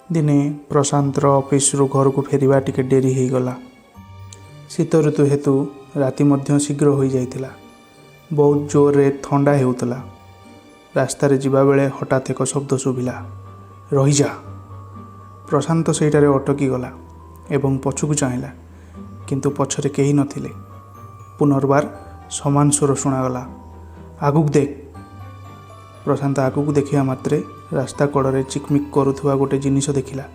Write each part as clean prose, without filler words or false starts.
ଦିନେ ପ୍ରଶାନ୍ତର ଅଫିସରୁ ଘରକୁ ଫେରିବା ଟିକେ ଡେରି ହେଇଗଲା। ଶୀତ ଋତୁ ହେତୁ ରାତି ମଧ୍ୟ ଶୀଘ୍ର ହୋଇଯାଇଥିଲା। ବହୁତ ଜୋରରେ ଥଣ୍ଡା ହେଉଥିଲା। ରାସ୍ତାରେ ଯିବାବେଳେ ହଠାତ୍ ଏକ ଶବ୍ଦ ଶୁଭିଲା, "ରହିଯା!" ପ୍ରଶାନ୍ତ ସେଇଠାରେ ଅଟକି ଗଲା ଏବଂ ପଛକୁ ଚାହିଁଲା, କିନ୍ତୁ ପଛରେ କେହି ନଥିଲେ। ପୁନର୍ବାର ସମାନ ସ୍ୱର ଶୁଣାଗଲା, "ଆଗକୁ ଦେଖ।" ପ୍ରଶାନ୍ତ ଆଗକୁ ଦେଖିବା ମାତ୍ରେ ରାସ୍ତା କଡ଼ରେ ଚିକମିକ କରୁଥିବା ଗୋଟେ ଜିନିଷ ଦେଖିଲା।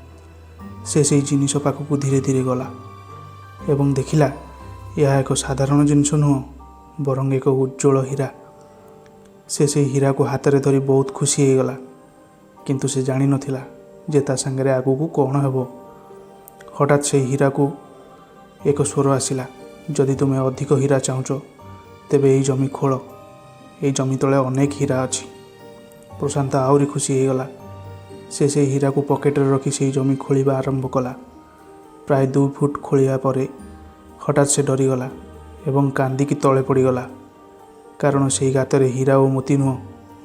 ସେ ସେଇ ଜିନିଷ ପାଖକୁ ଧୀରେ ଧୀରେ ଗଲା ଏବଂ ଦେଖିଲା, ଏହା ଏକ ସାଧାରଣ ଜିନିଷ ନୁହଁ, ବରଂ ଏକ ଉଜ୍ଜ୍ୱଳ ହୀରା। ସେ ସେଇ ହୀରାକୁ ହାତରେ ଧରି ବହୁତ ଖୁସି ହେଇଗଲା, କିନ୍ତୁ ସେ ଜାଣିନଥିଲା ଯେ ତା ସାଙ୍ଗରେ ଆଗକୁ କ'ଣ ହେବ। ହଠାତ୍ ସେଇ ହୀରାକୁ ଏକ ସ୍ୱର ଆସିଲା, "ଯଦି ତୁମେ ଅଧିକ ହୀରା ଚାହୁଁଛ, ତେବେ ଏହି ଜମି ଖୋଳ। ଏହି ଜମି ତଳେ ଅନେକ ହୀରା ଅଛି।" ପ୍ରଶାନ୍ତ ଆହୁରି ଖୁସି ହେଇଗଲା। ସେ ସେଇ ହୀରାକୁ ପକେଟରେ ରଖି ସେଇ ଜମି ଖୋଳିବା ଆରମ୍ଭ କଲା। ପ୍ରାୟ 2 ଫୁଟ ଖୋଳିବା ପରେ ହଠାତ୍ ସେ ଡରିଗଲା ଏବଂ କାନ୍ଦିକି ତଳେ ପଡ଼ିଗଲା, କାରଣ ସେଇ ଗାତରେ ହୀରା ଓ ମୋତି ନୁହଁ,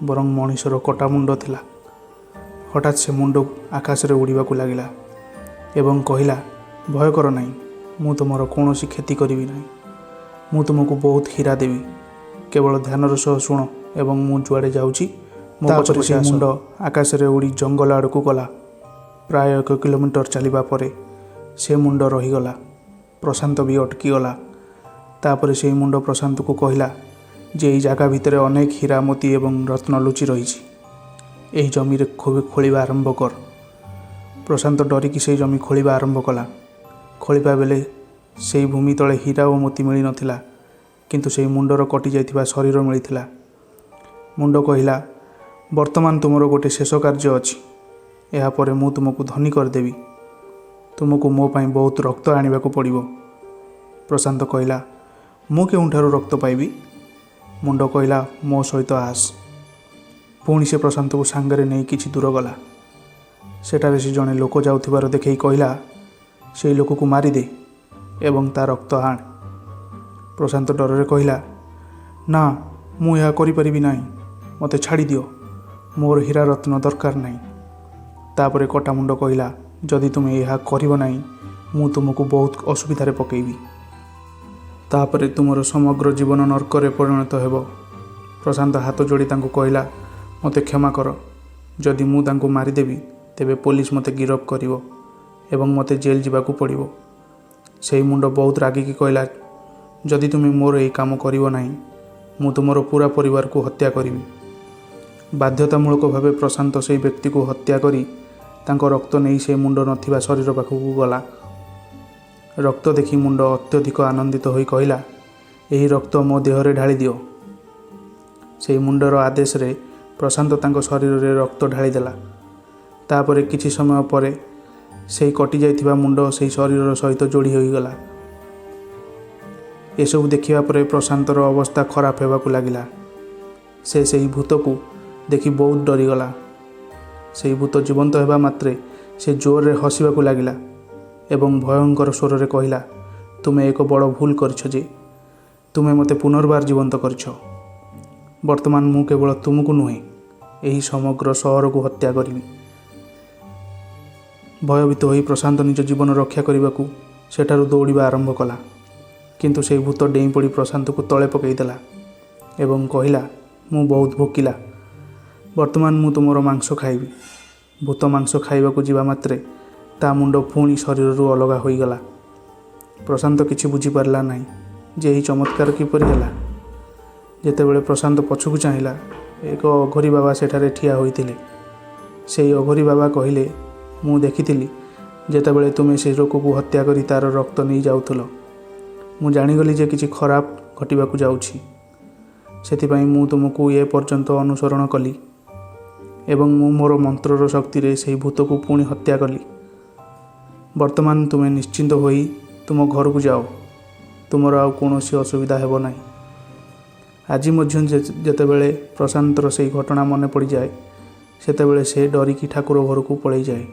ବରଂ ମଣିଷର କଟା ମୁଣ୍ଡ ଥିଲା। ହଠାତ୍ ସେ ମୁଣ୍ଡ ଆକାଶରେ ଉଡ଼ିବାକୁ ଲାଗିଲା ଏବଂ କହିଲା, "ଭୟ କର ନାହିଁ। ମୁଁ ତୁମର କୌଣସି କ୍ଷତି କରିବି ନାହିଁ। ମୁଁ ତୁମକୁ ବହୁତ ହୀରା ଦେବି। କେବଳ ଧ୍ୟାନର ସହ ଶୁଣ ଏବଂ ମୁଁ ଯୁଆଡ଼େ ଯାଉଛି, ମୋ ପଛରେ ସେ ମୁଣ୍ଡ ଆକାଶରେ ଉଡ଼ି ଜଙ୍ଗଲ ଆଡ଼କୁ ଗଲା। ପ୍ରାୟ 1 କିଲୋମିଟର ଚାଲିବା ପରେ ସେ ମୁଣ୍ଡ ରହିଗଲା। ପ୍ରଶାନ୍ତ ବି ଅଟକିଗଲା। ତାପରେ ସେଇ ମୁଣ୍ଡ ପ୍ରଶାନ୍ତକୁ କହିଲା ଯେ ଏହି ଜାଗା ଭିତରେ ଅନେକ ହୀରା, ମୋତି ଏବଂ ରତ୍ନ ଲୁଚି ରହିଛି। ଏହି ଜମିରେ ଖୋଳିବା ଆରମ୍ଭ କର। ପ୍ରଶାନ୍ତ ଡରିକି ସେଇ ଜମି ଖୋଳିବା ଆରମ୍ଭ କଲା। ଖୋଳିବା ବେଳେ ସେଇ ଭୂମି ତଳେ ହୀରା ଓ ମୋତି ମିଳିନଥିଲା, କିନ୍ତୁ ସେଇ ମୁଣ୍ଡର କଟିଯାଇଥିବା ଶରୀର ମିଳିଥିଲା। ମୁଣ୍ଡ କହିଲା, "ବର୍ତ୍ତମାନ ତୁମର ଗୋଟେ ଶେଷ କାର୍ଯ୍ୟ ଅଛି। ଏହାପରେ ମୁଁ ତୁମକୁ ଧନୀ କରିଦେବି। ତୁମକୁ ମୋ ପାଇଁ ବହୁତ ରକ୍ତ ଆଣିବାକୁ ପଡ଼ିବ।" ପ୍ରଶାନ୍ତ କହିଲା, "ମୁଁ କେଉଁଠାରୁ ରକ୍ତ ପାଇବି?" ମୁଣ୍ଡ କହିଲା, "ମୋ ସହିତ ଆସ।" ପୁଣି ସେ ପ୍ରଶାନ୍ତକୁ ସାଙ୍ଗରେ ନେଇ କିଛି ଦୂର ଗଲା। ସେଠାରେ ସେ ଜଣେ ଲୋକ ଯାଉଥିବାର ଦେଖେଇ କହିଲା, "ସେଇ ଲୋକକୁ ମାରିଦେ ଏବଂ ତା ରକ୍ତ ଆଣ।" ପ୍ରଶାନ୍ତ ଡରରେ କହିଲା, "ନା, ମୁଁ ଏହା କରିପାରିବି ନାହିଁ। ମୋତେ ଛାଡ଼ିଦିଅ। ମୋର ହୀରା ରତ୍ନ ଦରକାର ନାହିଁ।" ତାପରେ କଟାମୁଣ୍ଡ କହିଲା, "ଯଦି ତୁମେ ଏହା କରିବ ନାହିଁ, ମୁଁ ତୁମକୁ ବହୁତ ଅସୁବିଧାରେ ପକାଇବି। ତାପରେ ତୁମର ସମଗ୍ର ଜୀବନ ନର୍କରେ ପରିଣତ ହେବ।" ପ୍ରଶାନ୍ତ ହାତ ଯୋଡ଼ି ତାଙ୍କୁ କହିଲା, "ମୋତେ କ୍ଷମା କର। ଯଦି ମୁଁ ତାଙ୍କୁ ମାରିଦେବି, ତେବେ ପୋଲିସ ମୋତେ ଗିରଫ କରିବ ଏବଂ ମୋତେ ଜେଲ୍ ଯିବାକୁ ପଡ଼ିବ।" ସେଇ ମୁଣ୍ଡ ବହୁତ ରାଗିକି କହିଲା, "ଯଦି ତୁମେ ମୋର ଏହି କାମ କରିବ ନାହିଁ, ମୁଁ ତୁମର ପୁରା ପରିବାରକୁ ହତ୍ୟା କରିବି।" ବାଧ୍ୟତାମୂଳକ ଭାବେ ପ୍ରଶାନ୍ତ ସେଇ ବ୍ୟକ୍ତିକୁ ହତ୍ୟା କରି ତାଙ୍କ ରକ୍ତ ନେଇ ସେ ମୁଣ୍ଡ ନଥିବା ଶରୀର ପାଖକୁ ଗଲା। ରକ୍ତ ଦେଖି ମୁଣ୍ଡ ଅତ୍ୟଧିକ ଆନନ୍ଦିତ ହୋଇ କହିଲା, "ଏହି ରକ୍ତ ମୋ ଦେହରେ ଢାଳିଦିଅ।" ସେଇ ମୁଣ୍ଡର ଆଦେଶରେ ପ୍ରଶାନ୍ତ ତାଙ୍କ ଶରୀରରେ ରକ୍ତ ଢାଳିଦେଲା। ତାପରେ କିଛି ସମୟ ପରେ ସେଇ କଟିଯାଇଥିବା ମୁଣ୍ଡ ସେଇ ଶରୀର ସହିତ ଯୋଡ଼ି ହୋଇଗଲା। ଏସବୁ ଦେଖିବା ପରେ ପ୍ରଶାନ୍ତର ଅବସ୍ଥା ଖରାପ ହେବାକୁ ଲାଗିଲା। ସେ ସେହି ଭୂତକୁ ଦେଖି ବହୁତ ଡରିଗଲା। ସେଇ ଭୂତ ଜୀବନ୍ତ ହେବା ମାତ୍ରେ ସେ ଜୋରରେ ହସିବାକୁ ଲାଗିଲା ଏବଂ ଭୟଙ୍କର ସ୍ୱରରେ କହିଲା, "ତୁମେ ଏକ ବଡ଼ ଭୁଲ କରିଛ ଯେ ତୁମେ ମୋତେ ପୁନର୍ବାର ଜୀବନ୍ତ କରିଛ। ବର୍ତ୍ତମାନ ମୁଁ କେବଳ ତୁମକୁ ନୁହେଁ, ଏହି ସମଗ୍ର ସହରକୁ ହତ୍ୟା କରିବି।" ଭୟଭୀତ ହୋଇ ପ୍ରଶାନ୍ତ ନିଜ ଜୀବନ ରକ୍ଷା କରିବାକୁ ସେଠାରୁ ଦୌଡ଼ିବା ଆରମ୍ଭ କଲା, କିନ୍ତୁ ସେଇ ଭୂତ ଡେଇଁ ପଡ଼ି ପ୍ରଶାନ୍ତକୁ ତଳେ ପକାଇଦେଲା ଏବଂ କହିଲା, "ମୁଁ ବହୁତ ଭୋକିଲା। ବର୍ତ୍ତମାନ ମୁଁ ତୁମର ମାଂସ ଖାଇବି।" ଭୂତ ମାଂସ ଖାଇବାକୁ ଯିବା ମାତ୍ରେ ତା ମୁଣ୍ଡ ପୁଣି ଶରୀରରୁ ଅଲଗା ହୋଇଗଲା। ପ୍ରଶାନ୍ତ କିଛି ବୁଝିପାରିଲା ନାହିଁ ଯେ ଏହି ଚମତ୍କାର କିପରି ହେଲା। ଯେତେବେଳେ ପ୍ରଶାନ୍ତ ପଛକୁ ଚାହିଁଲା, ଏକ ଅଘୋରୀ ବାବା ସେଠାରେ ଠିଆ ହୋଇଥିଲେ। ସେଇ ଅଘୋରୀ ବାବା କହିଲେ, "ମୁଁ ଦେଖିଥିଲି ଯେତେବେଳେ ତୁମେ ସେ ଲୋକକୁ ହତ୍ୟା କରି ତା'ର ରକ୍ତ ନେଇ ଯାଉଥିଲ। ମୁଁ ଜାଣିଗଲି ଯେ କିଛି ଖରାପ ଘଟିବାକୁ ଯାଉଛି। ସେଥିପାଇଁ ମୁଁ ତୁମକୁ ଏ ପର୍ଯ୍ୟନ୍ତ ଅନୁସରଣ କଲି ଏବଂ ମୁଁ ମୋର ମନ୍ତ୍ରର ଶକ୍ତିରେ ସେହି ଭୂତକୁ ପୁଣି ହତ୍ୟା କଲି। ବର୍ତ୍ତମାନ ତୁମେ ନିଶ୍ଚିନ୍ତ ହୋଇ ତୁମ ଘରକୁ ଯାଅ। ତୁମର ଆଉ କୌଣସି ଅସୁବିଧା ହେବ ନାହିଁ।" ଆଜି ମଧ୍ୟ ଯେତେବେଳେ ପ୍ରଶାନ୍ତର ସେଇ ଘଟଣା ମନେ ପଡ଼ିଯାଏ, ସେତେବେଳେ ସେ ଡରିକି ଠାକୁର ଘରକୁ ପଳେଇଯାଏ।